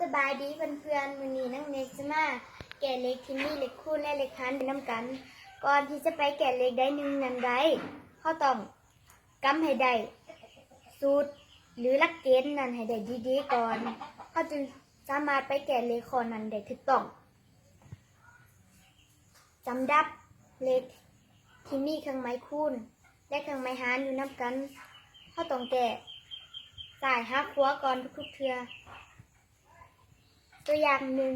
ສະບາຍດີເພື່ອນໆ, ມື້ນີ້ນ້ອງເມັກຈະມາແກະເລກທີ່ມີເລກຄູນ ແລະ ເລກຫານໄປນຳກັນ. ກ່ອນທີ່ຈະໄປແກະເລກໃດໜຶ່ງນັ້ນໄດ້, ເຮົາຕ້ອງກຳໃຫ້ໄດ້ສູດ ຫຼື ຫຼັກເກນນັ້ນໃຫ້ໄດ້ດີໆກ່ອນ, ເຮົາຈຶ່ງສາມາດໄປແກະເລກຂໍ້ນັ້ນໄດ້ຖືກຕ້ອງ. ສຳລັບເລກທີ່ມີເຄື່ອງໝາຍຄູນ ແລະ ເຄື່ອງໝາຍຫານຢູ່ນຳກັນ, ເຮົາຕ້ອງແກ້ຊ້າຍຫາຂວາກ່ອນທຸກໆເທື່ອ. ຕົວຢ່າງໜຶ່ງ,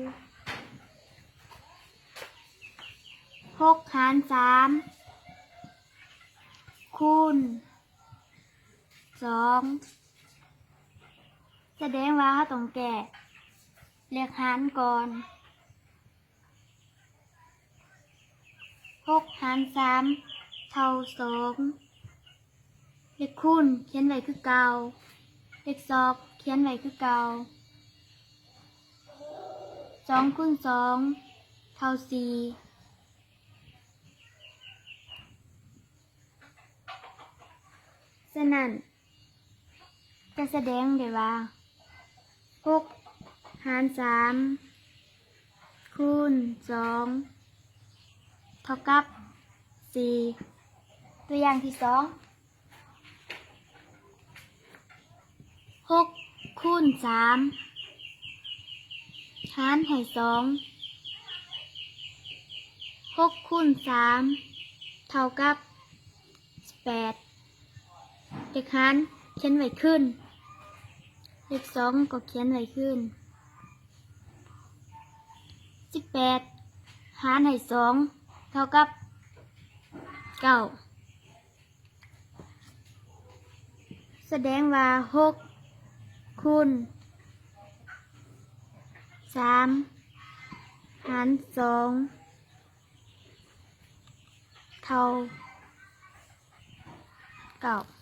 ຫົກຫານສາມຄູນສອງ ສະແດງວ່າເຮົາຕ້ອງແກ້ເລກຫານກ່ອນ. ຫົກຫານສາມເທົ່າສອງ. ເລກຄູນຂຽນໄວ້ຄືເກົ່າ, ເລກສອກຂຽນໄວ້ຄືເກົ່າ. ສອງຄູນສອງເທົ່າສີ່. ສະນັ້ນ ຈະສະແດງໄດ້ວ່າ ຫົກຫານສາມຄູນສອງເທົ່າກັບສີ່. ຕົວຢ່າງທີສອງ, ຫົກຄູນສາມຫານໃຫ້ສອງ. ຫົກຄູນສາມເທົ່າກັບ ສິບແປດ. ເລກຫານຂຽນໄວ້ຄືນ, ເລກສອງກໍຂຽນໄວ້ຄືນ. ສິບແປດຫານໃຫ້ສອງເທົ່າກັບເກົ້າ. ສະແດງວ່າ ຫົກຄູນສາມຫານສອງ ເທົ່າເກົ້າ.